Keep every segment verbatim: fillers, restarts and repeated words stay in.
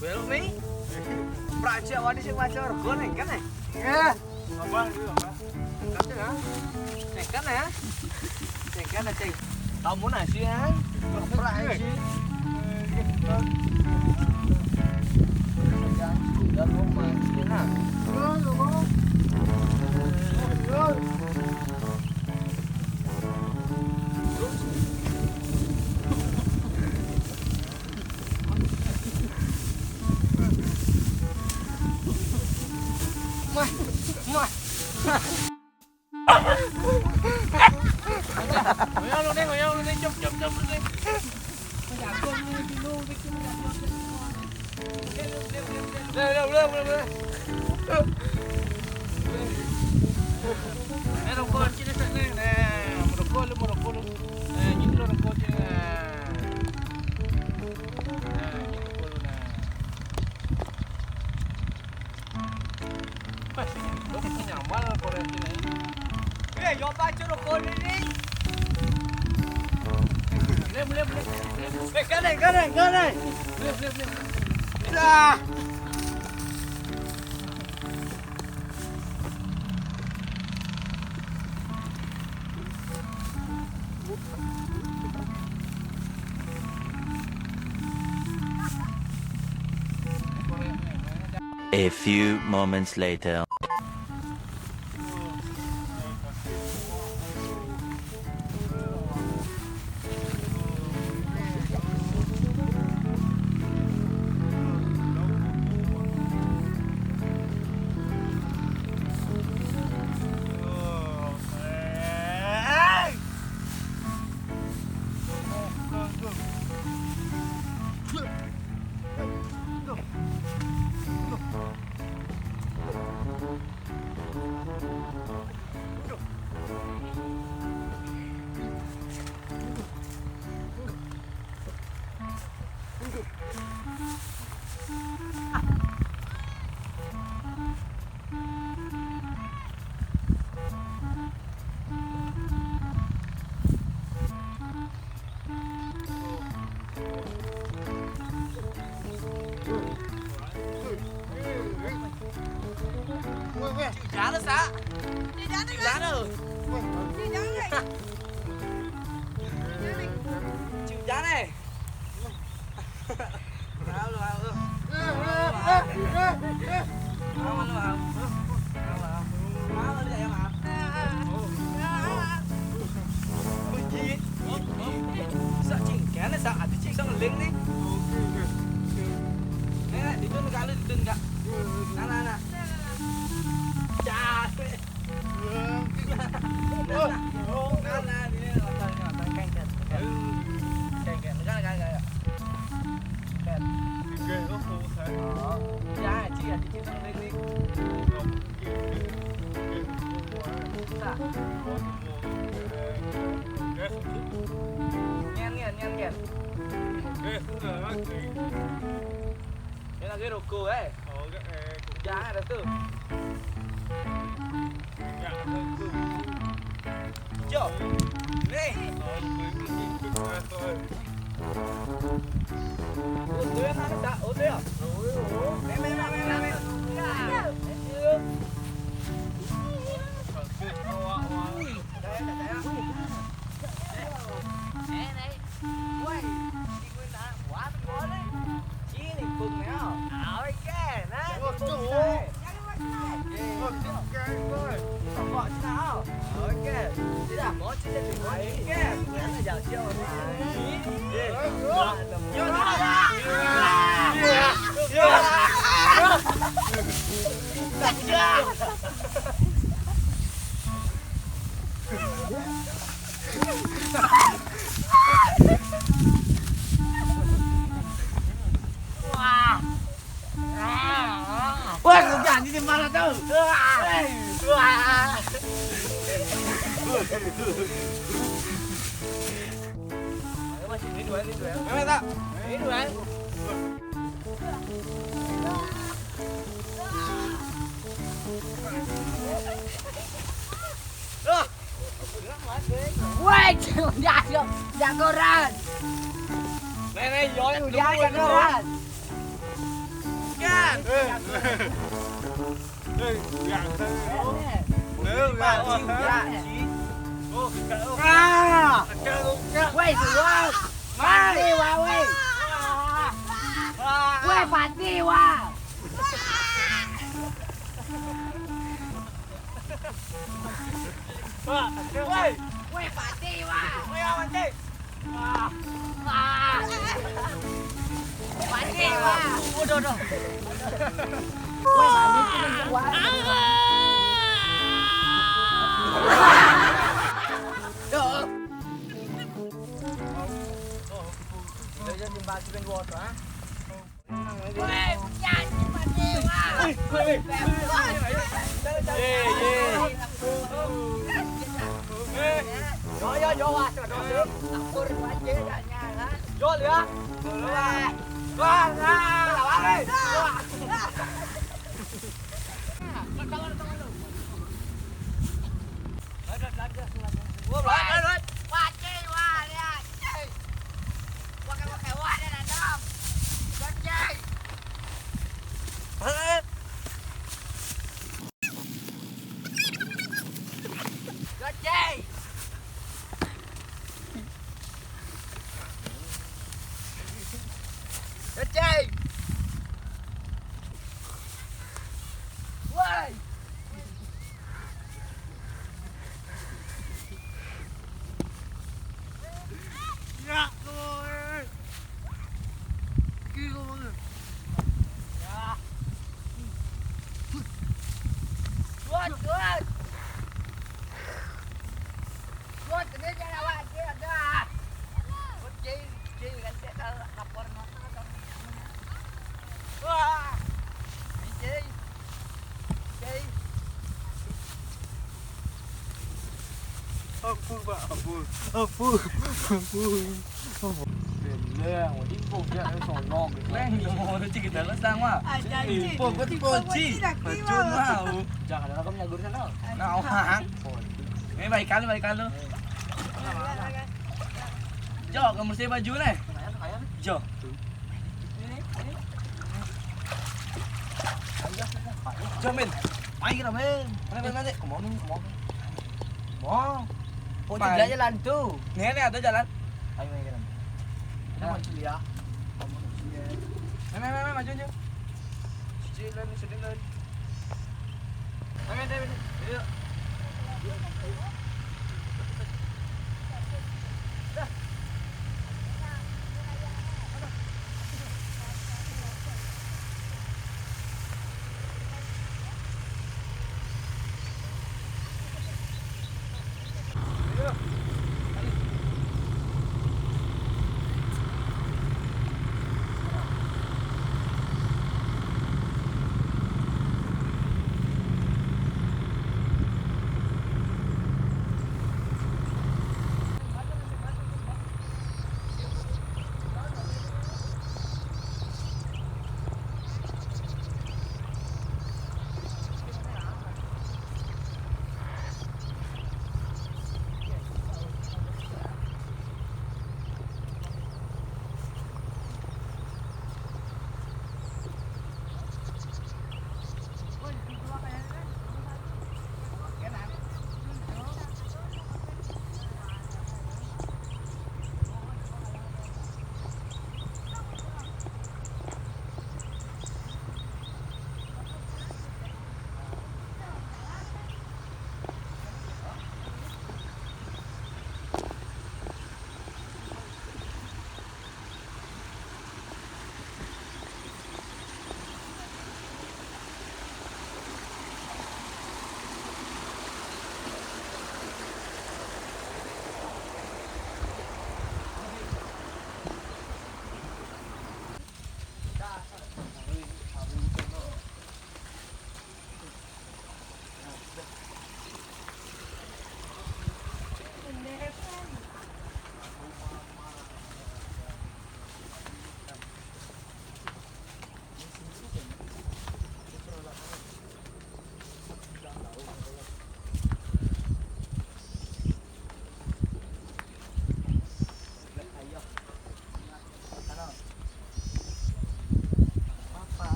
Belum nih. Praja wani sing maca rego ning kene. Nggih. Apa itu apa? Kene ya. Ning kene ya. Ning kene sing tamu nasi ya. Praja. Yang sudah mau mati nah. Wah, wah. Ngoyong lu nih, ngoyong lu nih, cop, cop, cop lu nih. Udah, udah, udah, udah, udah. Eh, rokok sini, sini. Nah, merokok lu, merokok lu. Eh, gitu lu rokok sini. Nah. Nah, gitu lu, nah. Pas, lu nyamal Korea sini. Eh, yo pacu rokok ini. Boleh, boleh, boleh. Eh, kane, kane, kane. Boleh, boleh, boleh. Dah. A few moments later. Weh, weh. Cik Jana, Sak. Cik Jana, Cik Jana. Cik Jana. Cik Jana. Halo, halo. Eh, eh, eh, eh, eh. Halo, halo. Halo, halo. Halo, ya, Mas. Uji. Sak cing, kene sak ati cing sak ngeling nih. Nek, ditun kali, ditun, Kak. Nah, nah, nah. Capek. Nah, nah, ini nonton, ini nonton, kengket, kengket. Kengket, enggak, enggak, enggak, enggak. Kengket. Tiga itu selesai. Oh. Ya, Ci, ya, Ci, sak ngeling nih. Sak. Nyen, nyen, nyen, nyen. Ini lagi rokok, eh. Jangan ada tuh. Jo. Nih. Udah ya, mana, Sak? Udah ya? Nih, nih, nih, nih, nih. Ayo. Woi, di gue nak buat boleh. Sini, Bung, ya. Oke, nah, Bung, saya. Oke, Bung. Tokok sini, oh. Oke. Tidak mau cerita di mana? Oke. Mana jauh-jauh. Ini. Yo, yo. Yo, yo. Wah. Wah, kerjaan ini mana tahu? Wah. Wah. Ayo, Mas, ini dua, ini dua. Ayo, tak? Ini dua. Loh. Woi, jago, jagoran. Nih, Ê, giỏi, giỏi, giỏi, giỏi. Gan. Ê. Ê, gan. Ê, gan. À. Quay, quay. Quay, quay, quay. Quay, quay, quay. Weh, weh, pati, wah. Weh, awan, Cik. Wah. Wah. Pati, wah. Udah, udah. Weh, balik, wah. Yo. Yo, yo, jumpa si Ben Water, ha? Ampun, Pak, ampun. Ampun, ampun. Leng, mau tu cerita lu sang, Mak. Aja, Cik. Pun, pun, pun, Cik. Jangan ada kamu nyagur sana. Nah, orang. Ni balik kalu, balik kalu. Jo, kamu mesti baju ni. Jo. Jo, men. Mai kita, men. Mana, mana, mana? Come on, men. Come on, men. Mau. Oh, mai. Jalan tu. Ni, ni ada jalan. Ayo, mai kita. Kita mau cuci ya. Mai, mai, mai, mai, maju, maju. Cuci dulu, cuci dulu.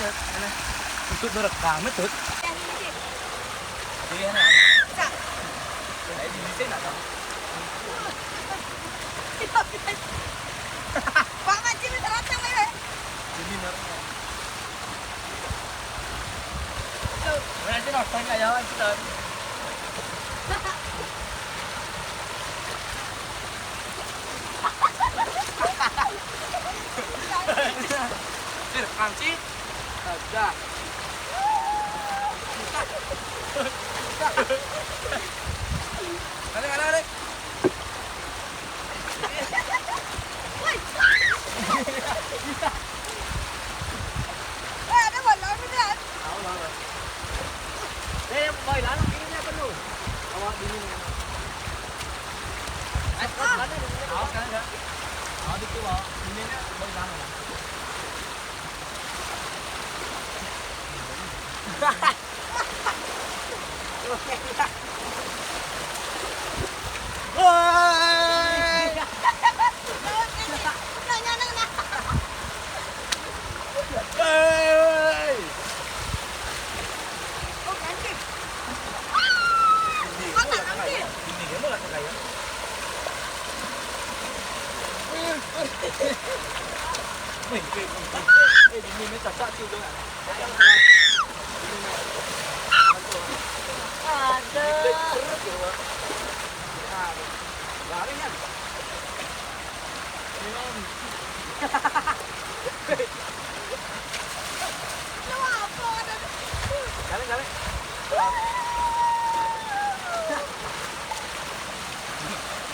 Untuk direkam itu. Iya, nah. Saya di sini ada. Pak Maji, minta datang, ya. Ini normal. Berarti nonton kayak apa, Sultan? Direkam, Ci. Ada. Balik, balik, balik. Woi. Eh, ada balon ni, kan? Tahu, tahu. Eh, yang boy lalu ini dia penuh. Awak dulu. Eh, mana ni? Awak kan enggak? Awak itu, awak. Ini dia boy lalu. Woi. Hei. Ini dia malah kaya. Wih, wih, wih. Eh, ini ni cacat tu, Jong. Ada. Lari kan? Jalan, jalan. Jalan, jalan.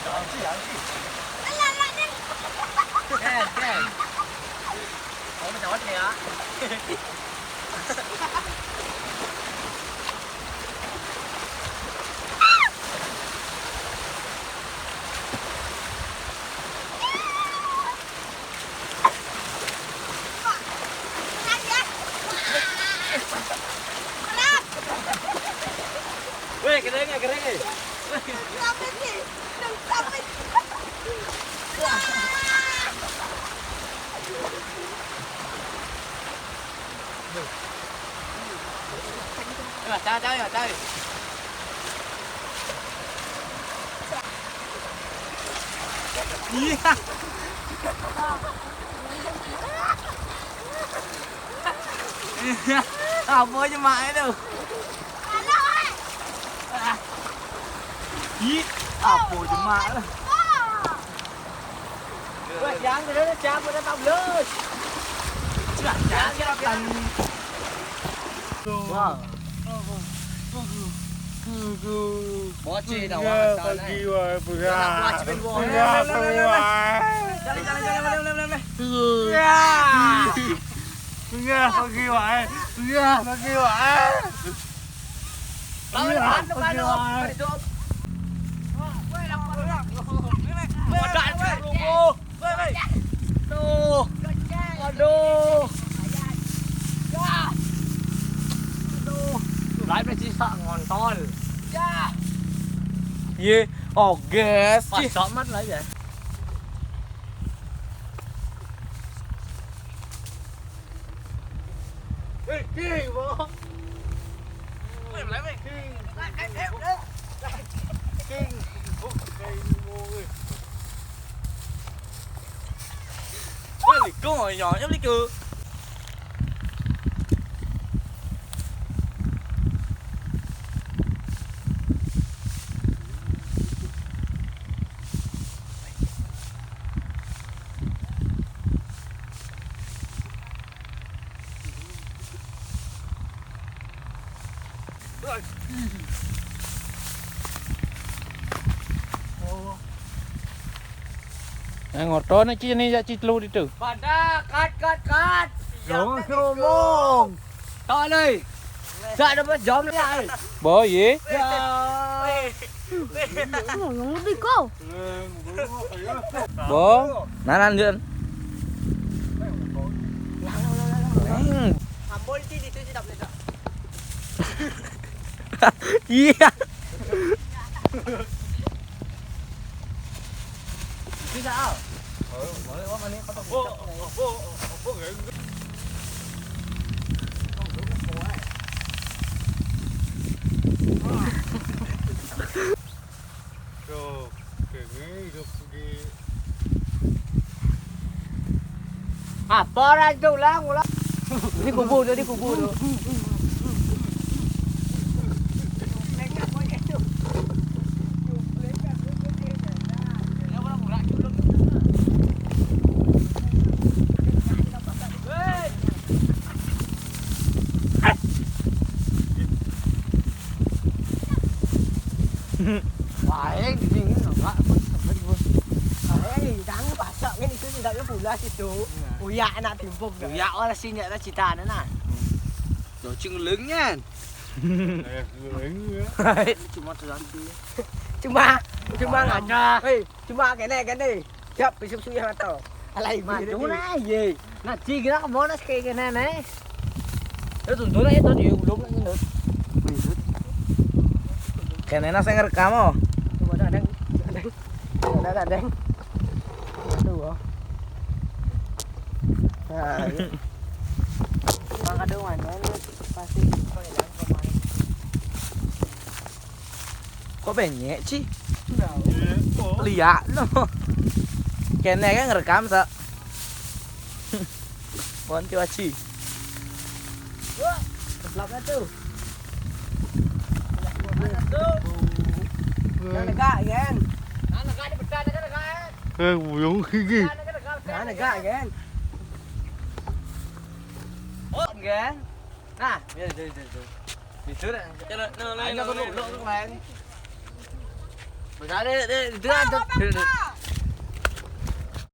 Jalan, jalan. Jalan, jalan. Kamu jalan ya? Weh, kena ingat, kena ingat. Iya. Apa je mak tu? Ih, apa je mak tu? Wah, jangan kena siapa dah tak belut. Jangan siapa tadi. Wah. Bocil dah, wah, tak pagi, naik. Wah, pegah. Pegah semua. Jalan, jalan, jalan, jalan, jalan, jalan. Pegah. Pegah pagi, wah, eh. Pegah pagi, wah, eh. Lawan depan, depan, depan, depan. Wadah, Tuh. Aduh. Aduh. Lai mesti sak ngontol. Ye, oh guys. Pas amat lah ya. Eh, King, bro. Weh, mulai, weh. King. King. Oh, kayak ini, bro, weh. Weh, liku, ya, ya, liku. Eh, ngoto ni ci ni jak ci telu ditu. Pada, kat, kat, kat. Jangan seromong. Tak leh. Tak dapat jam ni, ai. Boy, eh. Ya. Yang lebih kau. Bo, nanan, Jun. Hmm. Ambol ti ditu tidak boleh tak? Iya. Bisa, ah. Oh, boleh, oh, mana kata. Oh, oh, oh, oh, oh. Tuh, kene hidup di Apa ora itu ulang ulang. Ini kubur tuh, ini kubur tuh. Wae gini enggak apa sampai gua. Wae jangan pasak ngene itu tidak lu bola situ. Uyak anak timpuk. Uyak ora sih ndak ada citane nah. Yo cing lengen. Kayak gue ya. Cuma satu. Cuma cuma ngaca. Hei, cuma kene kene. Siap besok suwi mata. Alai maju nah ye. Nah, cing kira mau nas kayak kene ne. Itu tuntun aja tuh di ulung aja tuh. Kene nang sing ngerekam oh. Coba ada ada. Ada ada. Tuh. Oh. Nah, iya. Mangga dong anu pasti. Kok benyek, Ci? Sudah. Liak no. Kene kan ngerekam sa. Pon Ci Waji. Keslapnya tuh. Nah, negak, Gen. Nah, negak di pecah, negak, negak. Eh, buyung gigi. Nah, negak, Gen. Oh, Gen. Nah, ya, ya, ya, ya. Itu dah. Ayo, aku dulu, dulu, dulu, Gen. Besar deh, deh, itu aja.